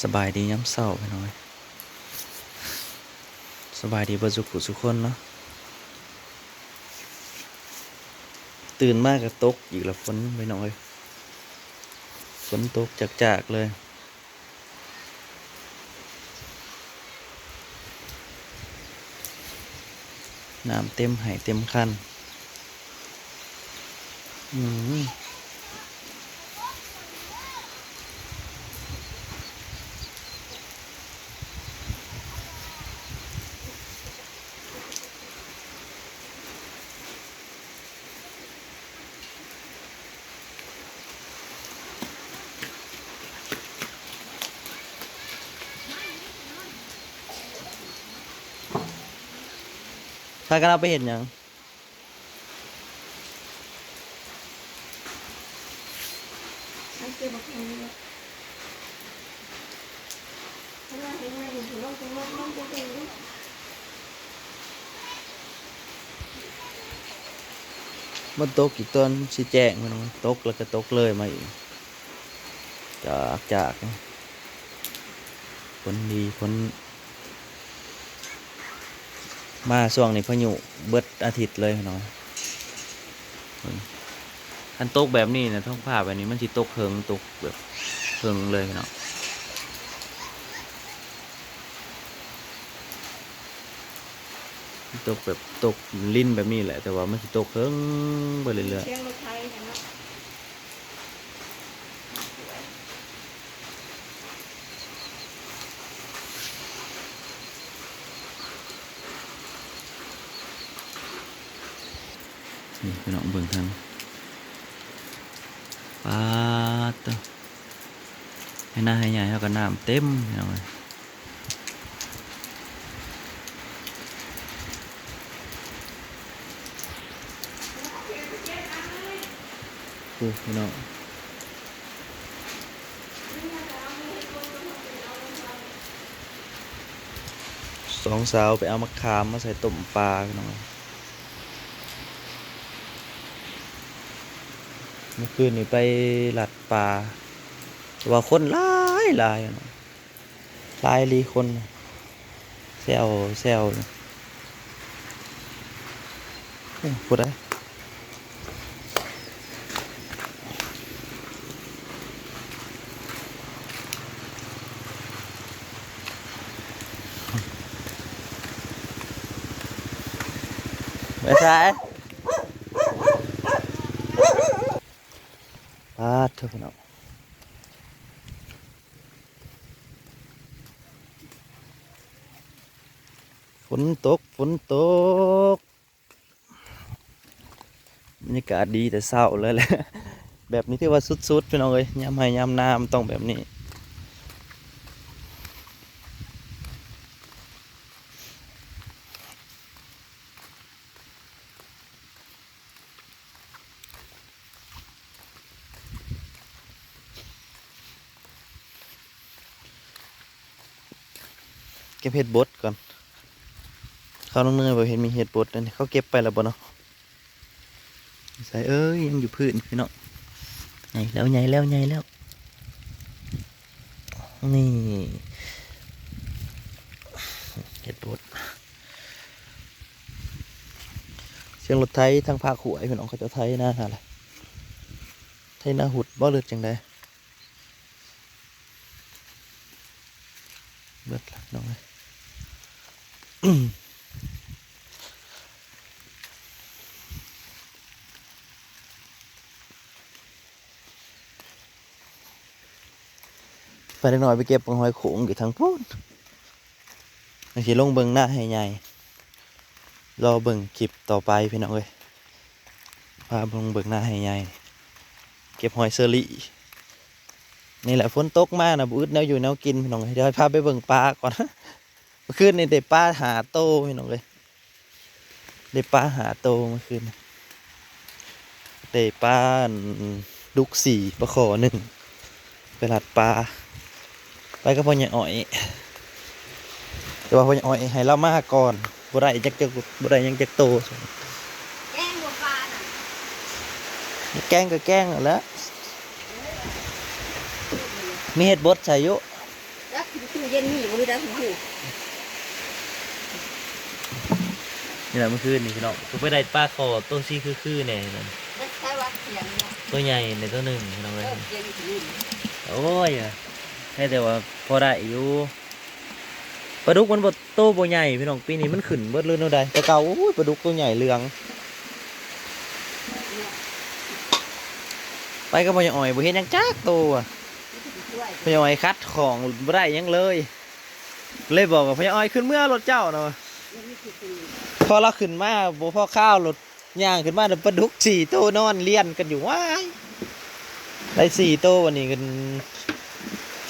ສະບາຍດີຍາມເຊົ້າພີ່ນ້ອງເອີຍ ສະບາຍດີເບິດສູ່ຜູ້ສູ່ຄົນເນາະ. ຕື່ນມາກໍຕົກອີກແລ້ວ ຝົນພີ່ນ້ອງເອີຍ ຝົນຕົກຈາກໆເລີຍ. ນ້ຳເຕັມໄຮ່ເຕັມຄັນ ອືມ. ພາກັນເອົາໄປເຮັດຫຍັງ? ມັນຕົກອີກຕອນຊິແຈ້ງ ມັນຕົກແລ້ວກໍຕົກເລີຍມາອີກ ຈາກ ຈາກ ຝົນດີ ຝົນ ມາຊ່ວງນີ້ພາຍຸເບິດອາທິດເລີຍພີ່ນ້ອງ. ຄັນຕົກແບບນີ້ນະ ທ້ອງຟ້າແບບນີ້ມັນຊິຕົກເຫິງ ຕົກແບບເຫິງເລີຍພີ່ນ້ອງ. ຕົກແບບ ຕົກລິນແບບນີ້ແຫຼະ ແຕ່ວ່າມັນຊິຕົກເຫິງໄປເລື້ອຍໆ. ສຽງລົດໄຖຫັ້ນເນາະ. ນີ້ພີ່ນ້ອງເບິ່ງທາງ ປາດໂທ້ ໄຮ່ນາໄຮ່ໃຫຍ່ເຮົາກໍນ້ຳເຕັມພີ່ນ້ອງເອີຍ. ໂອ້ ພີ່ນ້ອງ ສອງສາວໄປເອົາໝາກຂາມມາໃສ່ຕົ້ມປາພີ່ນ້ອງ. ມື້ຄືນນີ້ໄປລັດປ່າ ແຕ່ວ່າຄົນຫຼາຍຫຼາຍ ຫຼາຍອີ່ຫຼີຄົນ ແຊວ ແຊວຢູ່. ໂອ້ ຜູ້ໃດ ໄປໃສ? ປາດໂທ້ ພີ່ນ້ອງ. ຝົນຕົກ ຝົນຕົກ ບັນຍາກາດດີແຕ່ເຊົ້າເລີຍແຫຼະ ແບບນີ້ຖືວ່າສຸດໆ ພີ່ນ້ອງເອີຍ. ຍາມໄຮ່ຍາມນາມັນຕ້ອງແບບນີ້. ເກັບເຫັດບົດກ່ອນ. ເຂົານ້ອງເນີຍບໍ່ເຫັນມີເຫັດບົດເດ້ ເຂົາເກັບໄປແລ້ວບໍ່ເນາະ? ໃສເອີຍ ຍັງຢູ່ພື້ນພີ່ນ້ອງ. ໃຫຍ່ແລ້ວ ໃຫຍ່ແລ້ວ ໃຫຍ່ແລ້ວ. ນີ້ ເຫັດບົດ. ສຽງລົດໄຖທາງພາກຫ້ວຍພີ່ນ້ອງ ເຂົາເຈົ້າໄຖນາຫັ້ນແຫຼະ ໄຖນາຫຸດບໍ່ ຫຼືຈັ່ງໃດ? ເບິດລະນ້ອງເອີຍ. ໄປເດັກນ້ອຍໄປເກັບບັກຫອຍໂຂງຢູ່ທາງພຸ້ນ. ຍັງຊິລົງເບິ່ງນາໄຮ່ໃຫຍ່ ລໍເບິ່ງຄລິບຕໍ່ໄປພີ່ນ້ອງເອີຍ. ພາລົງເບິ່ງນາໄຮ່ໃຫຍ່ ເກັບຫອຍເຊີຣີ. ນີ້ແຫຼະ ຝົນຕົກມານະ ບໍ່ອຶດແນວຢູ່ແນວກິນພີ່ນ້ອງເອີຍ. ດຽວໃຫ້ພາໄປເບິ່ງປາກ່ອນ. ມື້ຄືນນີ້ໄດ້ປາຫ້າໂຕພີ່ນ້ອງເອີຍ. ໄດ້ປາຫ້າໂຕມື້ຄືນ ໄດ້ປາ ດຸກສີ່ ປາຄໍ່ໜຶ່ງ ໄປລັດປ່າ ໄປກັບພໍ່ໃຫຍ່ອ້ອຍ ແຕ່ວ່າພໍ່ໃຫຍ່ອ້ອຍໃຫ້ລາວມາກ່ອນ ບໍ່ໄດ້ຈັກ ຈັກ ບໍ່ໄດ້ຫຍັງຈັກໂຕ. ແກງບໍ່ປານະ? ແກງກໍແກງຫັ້ນແຫຼະ ມີເຫັດບົດໃສ່ຢູ່. ເ ຢູ່ຕູ້ເຢັນມີບໍ່ໄດ້ຮູ້. ນີ້ແຫຼະ ມື້ຄືນນີ້ພີ່ນ້ອງ ກໍໄປໄດ້ປາຄໍ່ໂຕສີຄືໆແດ່ນັ້ນ ໄດ້ໃຊ້ວ່າສຽງເນາະ ໂຕໃຫຍ່ໄດ້ໂຕໜຶ່ງພີ່ນ້ອງເອີຍ. ເອີ ສຽງຢູ່ທີ່ນີ້ ໂອ້ຍ ໃຫ້ແຕ່ວ່າພໍໄດ້ຢູ່. ປາດຸກມັນບໍ່ ໂຕບໍ່ໃຫຍ່ພີ່ນ້ອງ ປີນີ້ມັນຂຶ້ນເບິດເລີຍແນວໃດ. ແຕ່ເກົ່າ ໂອ້ຍ ປາດຸກໂຕໃຫຍ່ເຫຼືອງ. ໄປກັບພໍ່ໃຫຍ່ອ້ອຍບໍ່ເຫັນຫຍັງຈັກໂຕອະ. ພໍ່ໃຫຍ່ອ້ອຍຂັດຂ້ອງບໍ່ໄດ້ຫຍັງເລີຍ ເລີຍບອກວ່າ ພໍ່ໃຫຍ່ອ້ອຍ ຂຶ້ນເມືອລົດເຈົ້ານະ. ພໍລາວຂຶ້ນມາບໍ່ພໍຄາວ ລົດຍ່າງຂຶ້ນມາ ປາດຸກສີ່ໂຕນອນລຽນກັນຢູ່. ວ້າຍ ໄດ້ສີ່ໂຕ ບັດນີ້ກໍ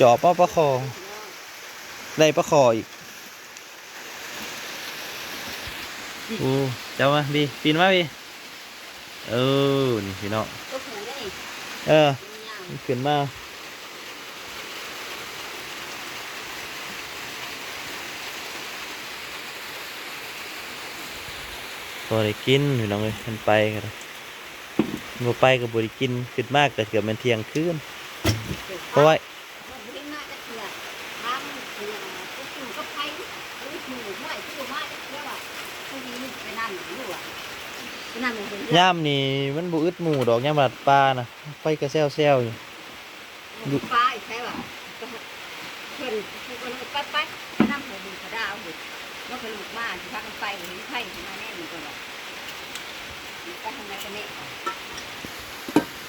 ຈອບເອົາປາຄໍ່ ໄດ້ປາຄໍ່ອີກ. ໂອ້ ເຈົ້າມາພີ່ ປີນມາພີ່. ເອີ ນີ້ພີ່ນ້ອງ ໂຕຜູ້ເດ້ນີ້ ເອີ ມັນຍາວ ມັນຂຶ້ນມາ ພໍໄດ້ກິນພີ່ນ້ອງເອີຍ. ຄັນໄປກໍໄດ້ ບໍ່ໄປກໍບໍ່ໄດ້ກິນ. ຂຶ້ນມາກໍເກືອບແມ່ນທ່ຽງຄືນ ເພາະວ່າ ບໍ່ເຫັນມາຈັກເທື່ອ ຖາມເພິ່ນວ່າໄປຢູ່ກັບໃຜ ໄປຢູ່ໝູ່ ຫ້ວຍ ຄືບໍ່ມາຈັກເທື່ອວ່າ ຜູ້ນີ້ໄປນຳຢູ່ວ່າ ໄປນຳຢູ່ເພິ່ນ ຍາມນີ້ມັນບໍ່ອຶດໝູ່ດອກ ຍາມລັດປ່ານະ ໄປກະແຊວໆຢູ່ ຢູ່ປ່າອີກໃສວ່າ ເພິ່ນ ເພິ່ນກໍເລີຍໄປ ໄປ ໄປນຳໃຫ້ບຸນຂະດາວພຸ້ນ ແລ້ວກໍລູກມາ ຊິພາກັນໄປ ເຫັນໃຜຊິມາແນມນີ້ກໍວ່າ ໄປທາງໃດກັນແນ່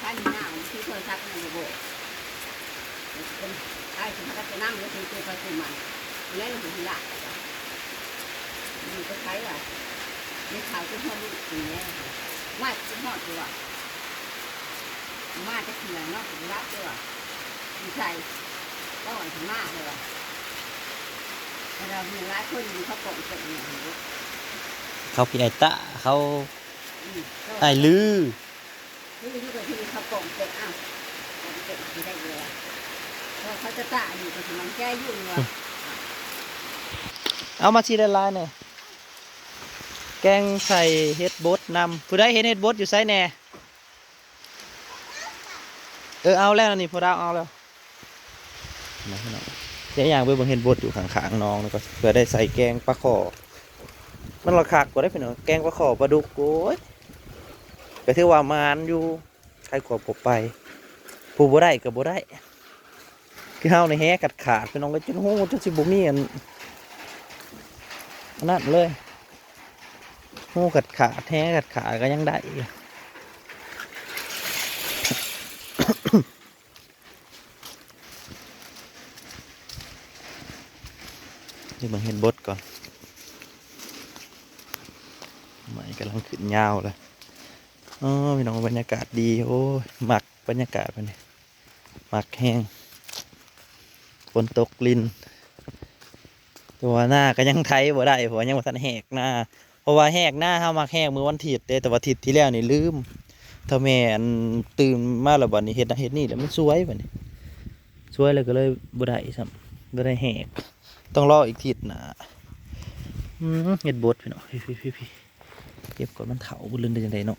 ຖ້າມີໜ້າມັນຖືໂທລະສັບມັນບໍ່ບອກ ໄປຊິພາກັນໄປນຳ ແລ້ວຖືໂຕໄປໂຕມາ ແລ້ວມັນຊິລາກໄປ ມັນກໍໃຜວ່າ ໄດ້ຂ່າວຈົນຮອດລູກນີ້ແຫຼະ ມາຈົນຮອດຕົວ ມາແຕ່ເທື່ອເນາະ ບໍ່ລັບຕົວ ຢູ່ໃສ ເວົ້າໃຫ້ມາເດີ ແຕ່ວ່າມີຫຼາຍຄົນຢູ່ ເຂົາປ້ອງກັນອີ່ຫຍັງຢູ່ ເຂົາຂີ້ໄອຕາ ເຂົາ ອືມ ອ້າຍລື ຄືຢູ່ກໍຄືເຂົາປ້ອງແຕ່ ອ້າວ ປ້ອງແຕ່ຊິໄດ້ຢູ່ວ່າ ເພາະເຂົາຈະຕາຢູ່ກໍຊິໝັ້ນໃຈຢູ່ວ່າ ເອົາມາຊິຫຼາຍໆແດ່ ແກງໃສ່ເຫັດບົດນຳ. ຜູ້ໃດເຫັນເຫັດບົດຢູ່ໃສແດ່? ເອີ ເອົາແລ້ວນີ້ ພໍ່ດາວເອົາແລ້ວ. ຈະຍ່າງໄປເບິ່ງເຫັດບົດຢູ່ຂ້າງໆໜອງ ແລ້ວກໍເພື່ອໄດ້ໃສ່ແກງປາຄໍ່. ມັນລະຄັກກວ່າເດ້ພີ່ນ້ອງ ແກງປາຄໍ່ປາດຸກ. ໂອ້ຍ ກໍຖືວ່າໝານຢູ່ ໃຜກໍບໍ່ໄປ ຜູ້ບໍ່ໄດ້ກໍບໍ່ໄດ້. ຄືເຮົານີ້ແຫຂາດໆ ພີ່ນ້ອງເອີຍ ຈົນໂຫ ຈົນຊິບໍ່ມີອັນ ອັນນັ້ນເລີຍ ໂຫຂາດໆ ແຫຂາດໆ ກໍຍັງໄດ້ຢູ່. ດຽວເບິ່ງເຫັດບົດກ່ອນ ໄມ້ກຳລັງຂຶ້ນຍາວເລີຍ. ອໍ ພີ່ນ້ອງ ບັນຍາກາດດີ ໂອ້ຍ ມັກບັນຍາກາດແບບນີ້ ມັກແຮງ. ຝົນຕົກລິນ ແຕ່ວ່ານາກໍຍັງໄຖບໍ່ໄດ້ ເພາະວ່າຍັງບໍ່ທັນແຫກນາ ເພາະວ່າແຫກນາເຮົາມັກແຫກມື້ວັນທິດເດ້ ແຕ່ວ່າທິດທີ່ແລ້ວນີ້ລືມ ຖ້າແມ່ນຕື່ນມາແລ້ວບັດນີ້ເຮັດນັ້ນເຮັດນີ້ແລ້ວມັນສວຍບັດນີ້ ສວຍແລ້ວກໍເລີຍບໍ່ໄດ້ຊ້ຳ ບໍ່ໄດ້ແຫກ ຕ້ອງລໍອີກທິດໜ້າ. ອືມ ເຫັດບົດພີ່ນ້ອງ ພີ້ໆ ເກັບກ່ອນ ມັນເຖົ້າບໍ່ລຶນໄດ້ຈັ່ງໃດເນາະ.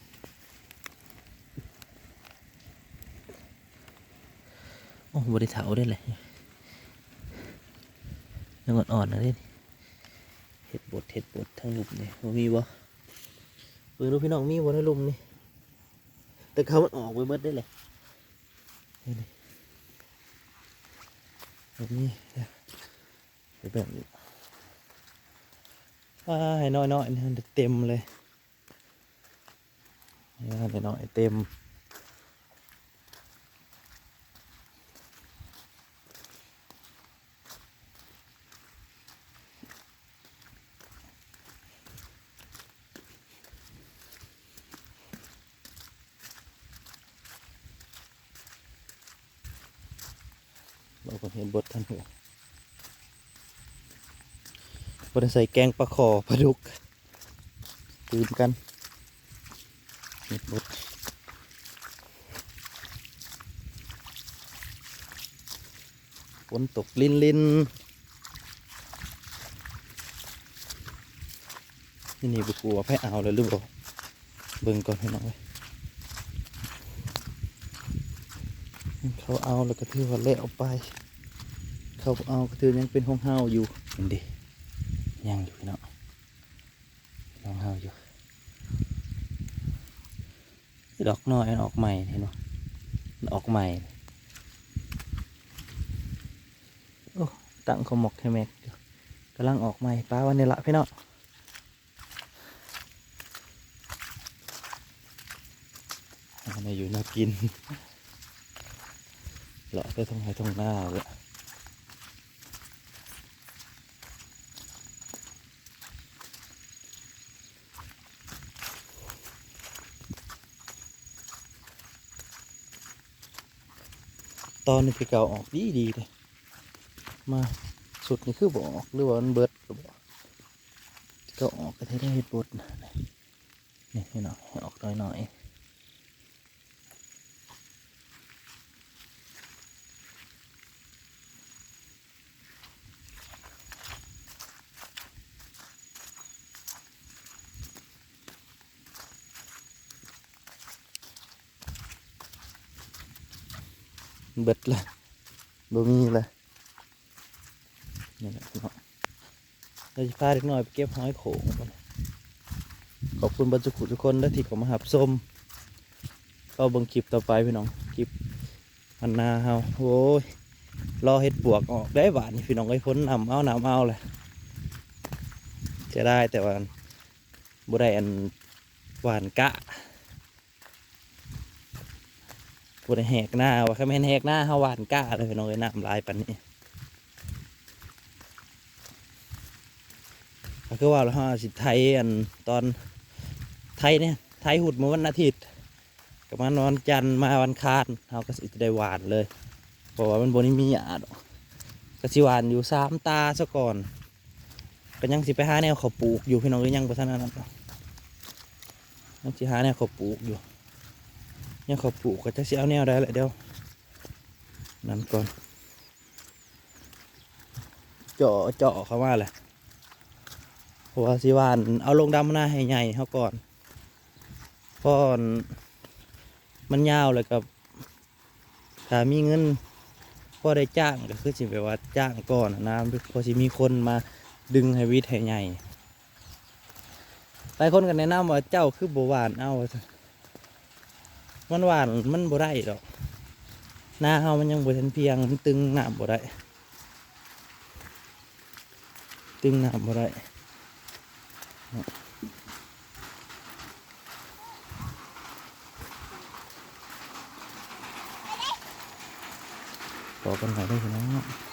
ໂອ້ ບໍ່ໄດ້ເຖົ້າເດ້ແຫຼະ ຍັງອ່ອນໆນະເດ້. ເຫັດບົດ ເຫັດບົດ ທາງລຸ່ມນີ້ບໍ່ມີບໍ່? ເບິ່ງດູພີ່ນ້ອງ ມີບໍ່ໃນລຸ່ມນີ້? ແຕ່ເຂົາມັນອອກໄປເບິດເດ້ແຫຼະ ນີ້ ນີ້ ເຮັດແບບນີ້ ອ້າ ໃຫ້ນ້ອຍໆນີ້ເຕັມເລີຍ. ນີ້ ໃຫ້ນ້ອຍໆເຕັມ. ເຮົາກໍເຫັນບົດທັນຫົວ ບໍ່ໄດ້ໃສ່ແກງປາຄໍ່ປາດຸກ ຕື່ມກັນ ເຫັດບົດ. ຝົນຕົກລິນໆ ນີ້ ນີ້ບໍ່ຮູ້ວ່າໃຜເອົາແລ້ວຫຼືບໍ່ ເບິ່ງກ່ອນພີ່ນ້ອງເອີຍ. ເຂົາເອົາແລ້ວກໍຖືວ່າແລ້ວໄປ ເຂົາເອົາກະຖືຍັງເປັນຂອງເຮົາຢູ່. ເຫັນເດ ຍັງຢູ່ເນາະ ຂອງເຮົາຢູ່. ດອກນ້ອຍມັນອອກໃໝ່ ເຫັນບໍ່ ມັນອອກໃໝ່. ໂອ້ ຕັ້ງຂະໝອກຂະແໝກຢູ່ ກຳລັງອອກໃໝ່. ປາ ວັນນີ້ລະພີ່ນ້ອງ ຫາແນວຢູ່ແນວກິນ ເລາະໄປທົ່ງໄຮ່ທົ່ງນາເລີຍ. ຕອນນີ້ແຕ່ເກົ່າອອກດີໆເດ້ ມາຊຸດນີ້ຄືບໍ່ອອກ ຫຼືວ່າມັນເບິດແລ້ວບໍ? ແຕ່ເກົ່າອອກກະແທ້ໆ ເຫັດບົດນະ ນີ້ພີ່ນ້ອງ ອອກໜ້ອຍໆ. ເບິດລະ ບໍ່ມີລະ. ນີ້ແຫຼະເນາະ ເຮົາຊິພາເດັກນ້ອຍໄປເກັບຫອຍໂຂງ. ຂອບຄຸນເບິດທຸກຜູ້ທຸກຄົນເດີທີ່ເຂົ້າມາຮັບຊົມ ລໍເບິ່ງຄລິບຕໍ່ໄປພີ່ນ້ອງ ຄລິບອັນນາເຮົາ. ໂອ້ຍ ລໍເຫັດປວກອອກໄດ້ບາດນີ້ພີ່ນ້ອງເອີຍ ຝົນນຳເອົາ ນຳເອົາແຫຼະ. ເສຍດາຍແຕ່ວ່າບໍ່ໄດ້ອັນຫວ່ານກະ ບໍ່ໄດ້ແຫກນາວ່າ ຄັນແມ່ນແຫກນາເຮົາຫວ່ານກ້າເລີຍພີ່ນ້ອງເອີຍ ນ້ຳຫຼາຍປານນີ້. ກະຄືວ່າລະ ເຮົາອາດຊິໄຖອັນຕອນ ໄຖນີ້ ໄຖຫຸດມື້ວັນອາທິດ ກະມາວັນຈັນ ມາວັນຄານ ເຮົາກະຊິໄດ້ຫວ່ານເລີຍ ເພາະວ່າມັນບໍ່ໄດ້ມີຫຍ້າດອກ. ກະຊິຫວ່ານຢູ່ສາມຕາສາກ່ອນ. ກະຍັງຊິໄປຫາແນວເຂົ້າປູກຢູ່ພີ່ນ້ອງເອີຍ ຍັງບໍ່ທັນອັນນັ້ນ ຍັງຊິຫາແນວເຂົ້າປູກຢູ່ ແນວເຂົ້າປູກກະຈັກຊິເອົາແນວໃດລະ ດຽວນັ້ນກ່ອນ ເຈາະ ເຈາະເຂົ້າມາແຫຼະ ເພາະວ່າຊິຫວ່ານເອົາລົງດຳນາໃຫ້ໃຫຍ່ເຮົາກ່ອນ ເພາະມັນຍາວແລ້ວກະ ຖ້າມີເງິນພໍໄດ້ຈ້າງ ກະຄືຊິແບບວ່າຈ້າງກ່ອນນະ ພໍຊິມີຄົນມາດຶງໃຫ້ຫວິດໃຫ້ໃຫຍ່. ຫຼາຍຄົນກະແນະນຳວ່າ ເຈົ້າຄືບໍ່ຫວ່ານເອົາ ວ່າຊັ້ນ ມັນຫວ່ານມັນບໍ່ໄດ້ດອກ ນາເຮົາມັນຍັງບໍ່ທັນພຽງ ມັນຕຶງນ້ຳບໍ່ໄດ້. ຕຶງນ້ຳບໍ່ໄດ້ ພໍກັນໄວ້ເດີພີ່ນ້ອງ.